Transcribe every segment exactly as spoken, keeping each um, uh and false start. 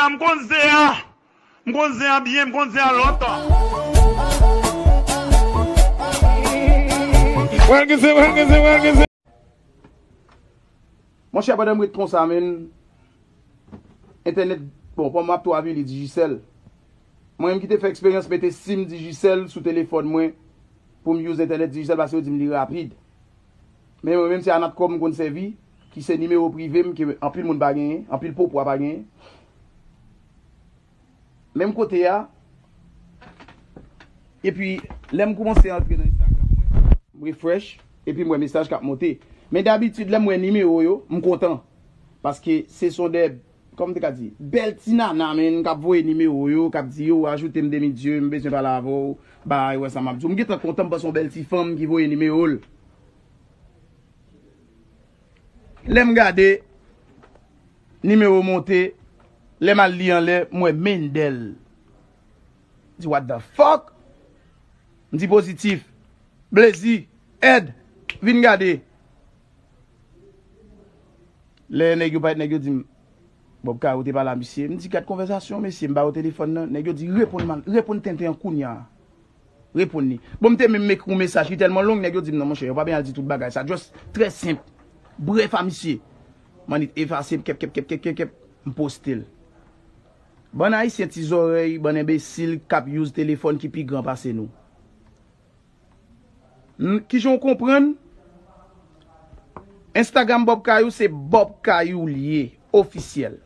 M konn zen an. M konn zen an byen, m konn zen an lontan. Monchè, pandan m ret konsa, menn, entènèt, bon, pandan m ap tou avili Digicel. Mwen menm ki te fè eksperyans mete sim Digicel sou telefòn mwen pou m use entènèt Digicel paske yo di m li rapid. Men mwen menm se Anatcom m konn sèvi, ki se nimewo prive m ke anpil moun pa genyen, anpil popwa pa genyen. Menm kote a. Epi, lè m koumanse antre nan Instagram mwen, m refresh, epi m wè mesaj k ap monte. Men dabitid, lè m wè nimewo yo, m kontan. Paske se son de, kòman m te ka di, bèl ti nana, menn, k ap voye nimewo yo, k ap di, yo, ajoute m demi dye, m bezwen pale avè w, bay, wè sa m ap di w. M gentan kontan, m panse yon bèl ti fanm ki voye nimewo l. Lè m gade, nimewo monte, lè m al li anlè, m wè Mendel. M di, what the fuck? M di pozitif. Blazy, Ed, vin gade. Lè nèg yo parèt, nèg yo di m, Bob Kayou te pale a misye. M di, gad konvèsasyon, mesye, m ba yo telefòn nan. Nèg yo di, reponn mal, reponn tenten an kounya. Reponn li. Bon, m te menm ekri yon mesaj, li tèlman long, nèg yo di m, non, monchè, yo pa byen al di tout bagay sa. Just trè senp. Brèf a misye. M annik efase, kèp, kèp, kèp, kèp, kèp, kèp, m poste l. Bann Ayisyen ti zòrèy, bann enbesil k ap use telefòn ki pi gran pase nou. N- Kijan w konprann? Instagram Bob Kayou se Bob Kayou l ye, ofisyèl.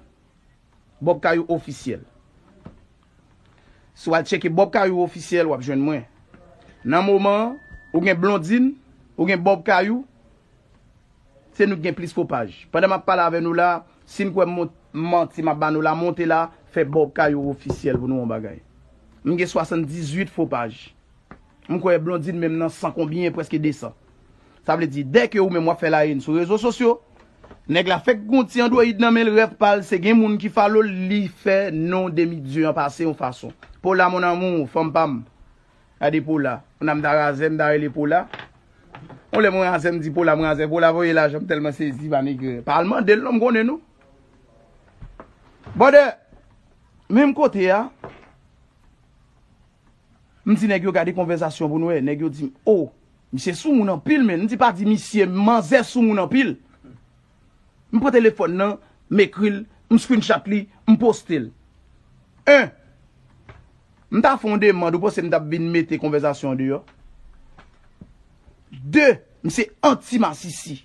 Bob Kayou ofisyèl. Si w al tcheke Bob Kayou ofisyèl, w ap jwenn mwen. Nan moman an, ou gen Blondine, ou gen Bob Kayou, se nou k gen plis fo paj. Pandan m ap pale avè nou la, si n kwè m mont- m manti m ap ba nou la, monte la, fè Bob Kayou ofisyèl pou nou yon bagay. M gen swasanndizuit fo paj. M kwè Blondine menm nan san konbyen, prèske desan. Sa vle di, dèke ou menm w ap fè layen sou rezo sosyo, nèg la fèk gon ti Android nan men l, rèv pa l, se gen moun ki follow l, li fè non Demi Dye an pase yon fason. Paula, mon amour, fanm pa m. Gade Paula. Moun nan m ta razè, m ta rele Paula. On lè mwen razè, m di Paula, mwen razè. Paula voye lajan, m tèlman sezi, pa nèg. Pa al mande l non, m konnen nou. Brother, menm kote a, m di nèg yo gade konvèsasyon pou nou wè. Nèg yo di m, o, misye soumoun anpil, men. M di pa di misye, manzè soumoun anpil. M pran telefòn nan, m ekri l, m screenshot li, m poste l. En, m ta fè yon demann, ou panse m t ap vin mete konvèsasyon an deyò? De, m se anti masisi.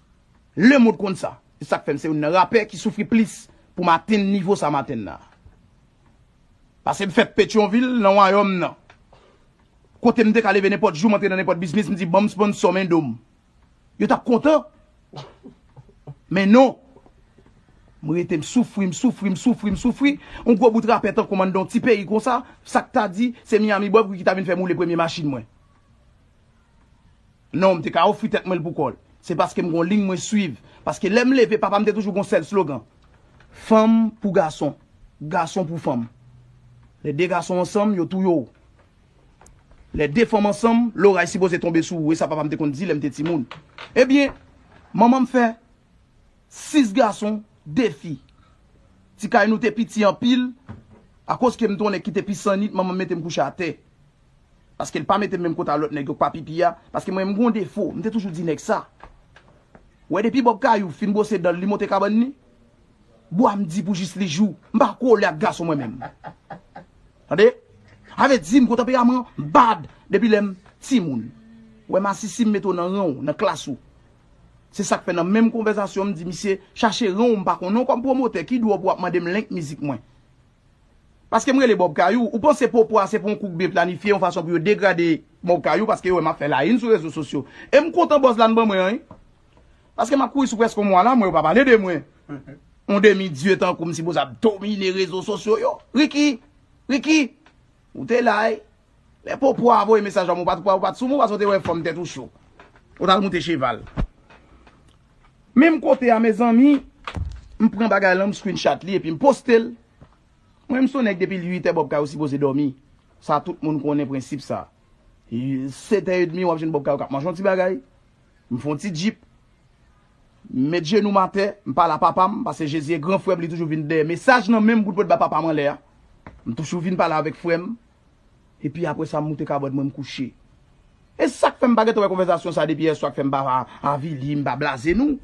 Lemonn konn sa. Se sa k fè m se youn nan rapè ki soufri plis pou m atenn nivo sa m atenn la. Paske m fèt Petyonvil, nan wayòm nan. Kote m te ka leve nenpòt jou, m antre nan nenpòt biznis, m di, ban m sponsò men do m. Yo t ap kontan. Men non. M rete, m soufri, m soufri, m soufri, m soufri. Yon gwo bout rapè tankou m anndan yon ti peyi konsa, sa k ta di, se Miami Bob ki ta vin fè m woule premye machin mwen. Non, m te ka ofri tèt mwen l pou kò l. Se paske m gon liy mwen swiv. Paske lè m leve, papa m te toujou gon sèl slogan. Fanm pou gason, gason pou fanm. Lè de gason ansanm, yo touye w. Lè de fanm ansanm, loray sipoze tonbe sou ou. E sa papa m te konn di lè m te timoun. Ebyen, manman m fè sis gason, de fi. Ti kay nou te piti anpil. Akoz ke m te yon nèg ki te pi sannit, manman m mete m kouche atè. Paske l pa mete m menm kote a lòt nèg yo k pa pipi a. Paske mwen, m gon defo. M te toujou di nèg sa. Ou wè depi Bob Kayou fin bwose dan l, li monte kabann li. Bwa m di pou jis li jou. M pa kole ak gason mwen menm. Tande? Avè di m gon tanperaman bad depi lè m timoun. Ou wè masisi m mete w nan ran w, nan klas ou. Se sa k fè nan menm konvèsasyon m di misye, chache ran w, m pa konnen w kòm pwomotè, ki dwòp w ap mande m link mizik mwen. Paske m rele Bob Kayou, ou panse popo a se pou yon koukbe planifye yon fason pou yo degrade Bob Kayou paske yo wè m ap fè layìn sou rezo sosyo. E m kontan buzz la n ban mwen an wi. Paske m ap kouri sou prèske yon mwa la, mwen yo pa pale de mwen. Yon demi dye tankou m sipoze ap domine rezo sosyo yo. Ricky! Ricky! Ou te la wi. Lè popo a voye mesaj ba mwen, ou pa t, ou pa t sou mwen, paske w te wè fanm tèt ou cho. Ou t al moute cheval. Menm kote a, mezanmi, m pran bagay lan, m screenshot li epi m poste l. Mwen, m se yon nèg depi uitè Bob Kayou sipoze dòmi. Sa tout moun konnen prensip sa. Setè edmi, w ap jwenn Bob Kayou k ap manje yon ti bagay. M fè yon ti djip. M met jenou m atè, m pale a papa m, paske Jezi e gran frè m, li toujou vin dèyè mesaj nan men m pou l pot ba papa m anlè a. M toujou vin pale avèk frè m. Epi apre sa, m moute kabòd mwen, m kouche. E sa k fè m pa gentan wè konvèsasyon sa depi yè swa, k fè m pa avili, m pa blaze nou.